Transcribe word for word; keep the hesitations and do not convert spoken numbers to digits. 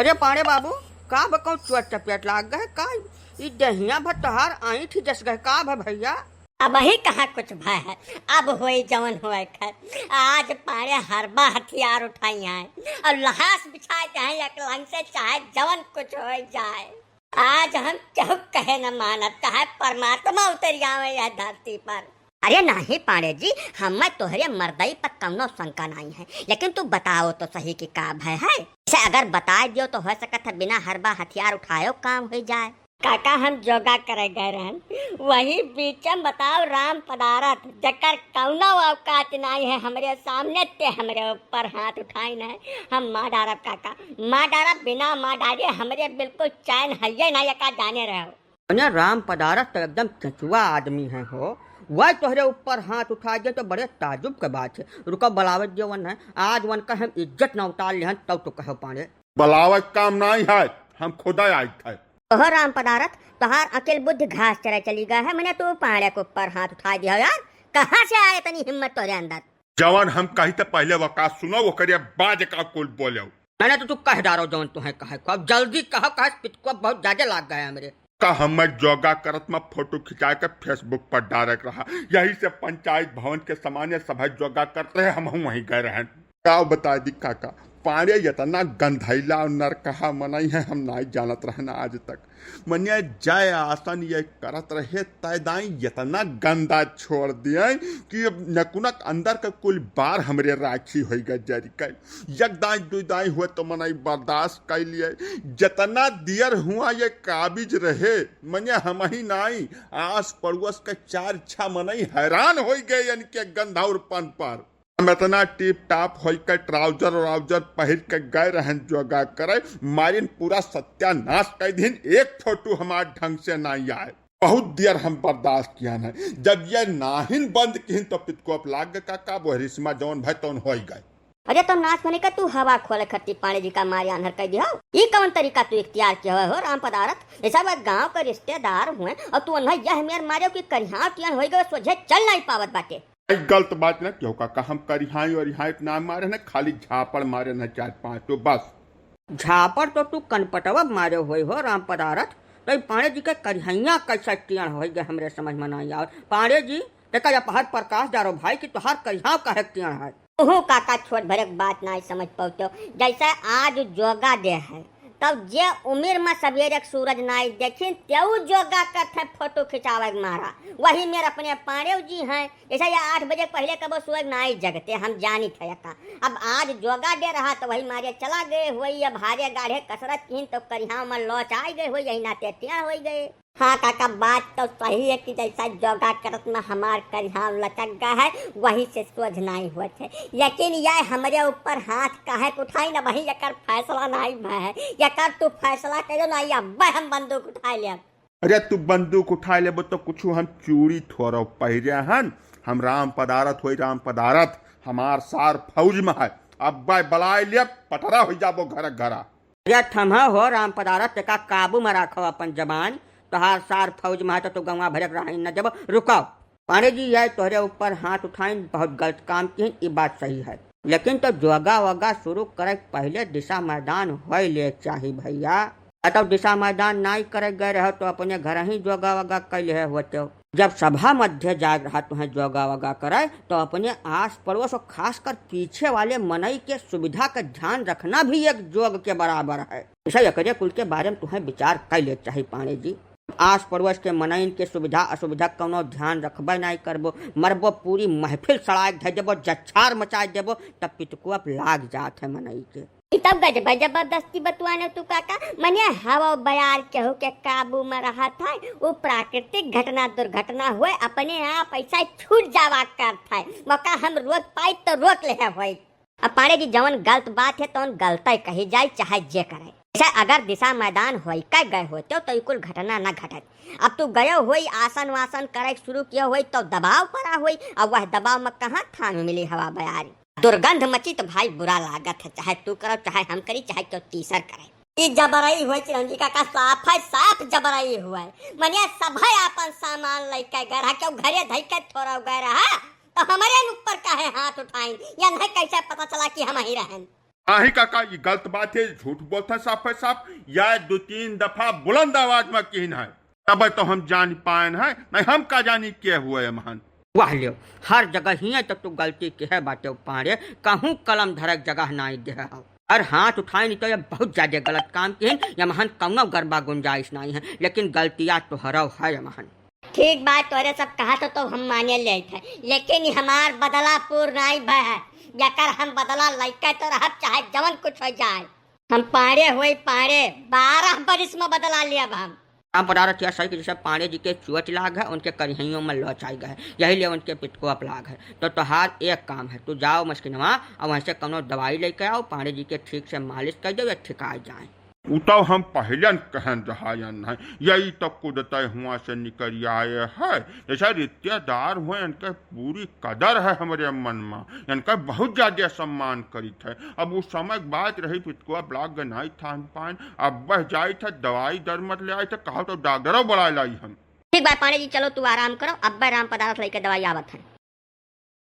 अरे पाड़े बाबू, का बा, कहूँ चोट चपेट लाग गए का? ई देहिया भर तोहार आईं थी जस गए, का भा भइया? अबहीं कहाँ कुछ भय है, अब होई जवन होए खै। आज पाड़े हरबा हथियार उठाई हैं और लहास बिछाए चाहे एक लंग से, चाहे जवन कुछ होई जाए। आज हम केहू कहे न मानब, चाहे परमात्मा उतरि आवे यह धरती पर। अरे नाहीं पाड़े जी, हमें तोहरे मर्दई पर कउनो शंका नाहीं है, लेकिन तू बताओ तो सही कि का भय है। से अगर बताए दियो तो हो सकत है बिना हरबा हथियार उठायो काम होइ जाए। काका, हम जोगा करे गए रहन, वही बीच में बताओ राम पदारथ, जकर कउनो औकात नाहीं है हमरे सामने, ते हमरे ऊपर हाथ उठाइन है। हम मार डारब काका, मार डारब, बिना मार डारे हमरे बिल्कुल चैन हइये ना, यका जाने रहो। अरे राम पदारथ तो एकदम केचुआ आदमी है हो, वह तोहरे ऊपर हाथ उठा दे तो बड़े ताजुब के बात है। रुको, बलावत दियो वन है, आज वन का हम इज्जत ना उतार लेहन तब तो कहो पाड़े। बलावत काम नाहीं है, हम खुदा आइत है। ओहो राम पदारथ, तोहार अकिल बुद्धि घास चरे चली गए है, मने तू पाड़े के ऊपर हाथ उठा दिया यार, कहाँ से आए इतनी हिम्मत तोरे अंदर? जवन हम कही त पहिले वका सुनो, ओकरे बाद का कुल बोलो। मैंने तो तू कह डारो जवन तुहे कहे को, अब जल्दी कहो, कहे पितको बहुत ज्यादा लाग गए हमरे। का हम जोगा करत में फोटो खिंचा के Facebook पर डारे के रहा, यही से पंचायत भवन के सामने सभा जोगा करत रहे, हम वहीं गए रहन। का बताई दी काका, पाड़े इतना गंधैला और नरकहा मनई है, हम नाई जानत रहना आज तक। मने जय आसन ये करत रहे, तय दाई इतना गंदा छोड़ दिए कि अब नकुनक अंदर के कुल बार हमरे राखी होई गए जरी के। एक दाई दुई दाई हुए तो मनई बर्दाश्त कर लिए, जितना दियर हुआ ये काबिज रहे, मने हम ही नाई, आस पड़ोस के चार छह मनई हैरान होई गए इनके गंधौरपन पर। हम इतना टिप टाप होई के ट्राउजर व्राउजर पहिर के गए रहन जोगा करे, मारिन पूरा सत्यानाश कर दिन, एक फोटो हमार ढंग से नाई आए। बहुत देर हम बर्दाश्त किया न, जब ये नाहिन बंद किहिन तो पितको अब लाग का, का बोहरिश्मा जौन भय तौन होई गए। अरे तो नाच होने का तू हवा खोले खट्टी पाड़े जी का मारे आन्हर कर दिया। ई कौन तरीका तू इख्तियार किया हो राम पदारथ? जैसा वह गांव के रिश्तेदार हुए और तू उन्हें यह मेर मारे कि करिहाव टियन होई गए, सोझे चल नाई पावत बाटे। ई गलत बात न क्यों काका, हम करिहाई और यहाँ ना मारे न, खाली झापड़ मारे न चार पांच तो बस। झापड़ तो तू कनपटवा मारे होई हो राम पदारथ, तो ई पाड़े जी के करिहैया कैसा टियन होई गए हमरे समझ में नाई आवत। पाड़े जी, देखा या पहर प्रकाश डारो भाई कि तोहार करिहाव काहे टियन है। ओहो काका, छोट भरे के बात नाई समझ पौतो। जैसे आज जोगा दे है, तब जे उमिर में सवेरे के सूरज नाई देखिन, तेऊ जोगा करत है फोटो खिंचावे के मारा। वही मेर अपने पाड़ेव जी हैं, जैसे ये आठ बजे के पहिले कबो सूरज नाई जगते, हम जानित है यका। अब आज जोगा दे रहा तो वही मारे चला गए हुए, अब हारे गाढ़े कसरत किन तो करिहाव में लौच आए गए हुए, यही नाते टियन होई गए। हाँ काका, बात तो सही है कि जैसा जोगा करत में हमार करिहाव लचक गया है, वही से सोझ नाई होत है। लेकिन ये हमरे ऊपर हाथ काहे के उठाई न, वही एकर फैसला नाई भय है। एकर तू फैसला करो ना, या अब्बे हम बंदूक उठाए लेब। अरे तू बंदूक उठाए लेबो तो कुछ हम चूड़ी थोड़ो पहिरे हन, हम राम पदारथ होई, राम पदारथ, हमार सार फौज में है, अब्बे बलाए लेब, पटरा होई जाबो घर घरा। अरे थम्हा हो राम पदारथ, तेका काबू में राखो अपन जबान। तोहार सार फौज में है तो तू गंवा भरे के रहाई न देबो। रुको। पाड़े जी, ये तोहरे ऊपर हाथ उठाइन, बहुत गलत काम किहिन, ई बात सही है। लेकिन तो जोगा वगा शुरू करे के पहिले दिशा मैदान होए ले चाही भैया। आ तो दिशा मैदान नाई करे गए रहो तो अपने घर ही जोगा वगा कैले होते हो। जब सभा मध्य जाग रहा तुहें जोगा वगा करे, तो अपने आस पड़ोस और खासकर पीछे वाले मनई के सुविधा का ध्यान रखना भी एक जोग के बराबर है। इसे एकरे कुल के बारे में तुहें विचार कर ले चाही पाड़े जी। आस पड़ोस के मनइन के सुविधा असुविधा कौनो ध्यान रखबे नाई करबो, मरबो पूरी महफिल सड़ाए धै देबो, जच्छार मचाए देबो, तब पितकुआ लाग जात है मनई के। ई तब गजब जबरदस्ती बतुआने तू काका, मने हवा बयार केहू के काबू में रहत है, उ प्राकृतिक घटना दुर्घटना हुए, अपने आप ऐसा छूट जावा करत है, मौका हम रोक पाई तो रोक ले होई। अब पाड़े जी जवन गलत बात है तवन गलत ही कही जाए, चाहे जे करे। अच्छा, अगर दिशा मैदान होई के गए होते तो ई कुल घटना न घटत। अब तू गयो होई, आसन वासन करे शुरू किया होई तो दबाव पड़ा होई, अब वह दबाव में कहाँ थाम मिली हवा बयारी। दुर्गंध मची तो भाई बुरा लागत है, चाहे तू करो, चाहे हम करी, चाहे क्यों तीसर करे। ई जबरई हुए चिरंजी काका, साफ है, साफ जबरई हुए। मनिया सभे आपन सामान लइके गए रहा, क्यों घरे धइके थोड़ा गए रहा, तो हमरे ऊपर काहे हाथ उठाइन? या नहीं कैसे पता चला कि हम ही रहन? आही काका, ई गलत बात है, झूठ बोलत है साफे साफ। या दो तीन दफा बुलंद आवाज में किहिन है, तब तो हम जान पाएन है, नहीं हम का जानी के हुए महन। वाह लियो, हर जगह हियाँ तो तू गलती किहे बाटे पाड़े, कहूँ कलम धरक जगह नाई देहे हौ। और हाथ उठाए नहीं तो ये बहुत ज्यादा गलत काम किहिन, ये महन कौनो गरबा गुंजाइश नाई है, लेकिन गलतिया तोहरौ है ये महन। ठीक बात तोहरे सब कहा तो, तो हम माने लेत है, लेकिन ई हमार बदला पूर नाई भय है। यकर हम बदला लइके तो रहब, चाहे जवन कुछ हो जाए। हम पाड़े होई पाड़े, बारह बरिस में बदला लेब हम। राम पदारथ यह सही कि जैसे पांडे जी के चोट लाग है, उनके करिहइयों में लोच आइ गए, यही लिए उनके पित्त को अपलाग है। तो तोहार एक काम है, तू जाओ मस्किनवा और वहीं से कौनो दवाई लेके आओ, पांडे जी के ठीक से मालिश कर दो, ये ठिकाई जाए। उ तो हम पहले न कहन रहा है, यही तो कुदते हुआ से निकल आए है। जैसे रिश्तेदार हुए, इनके पूरी कदर है हमरे मन में, इनका बहुत ज्यादा सम्मान करित है। अब उस समय बात रही, पितकुआ ब्लॉक गनाई थान पान, अब बह जाई था, दवाई दरमत ले आई था, कहा तो डॉक्टरों बुलाए लाई हम। ठीक बा पांडे जी, चलो तू आराम करो, अब राम पदारथ लेके दवाई आवत है।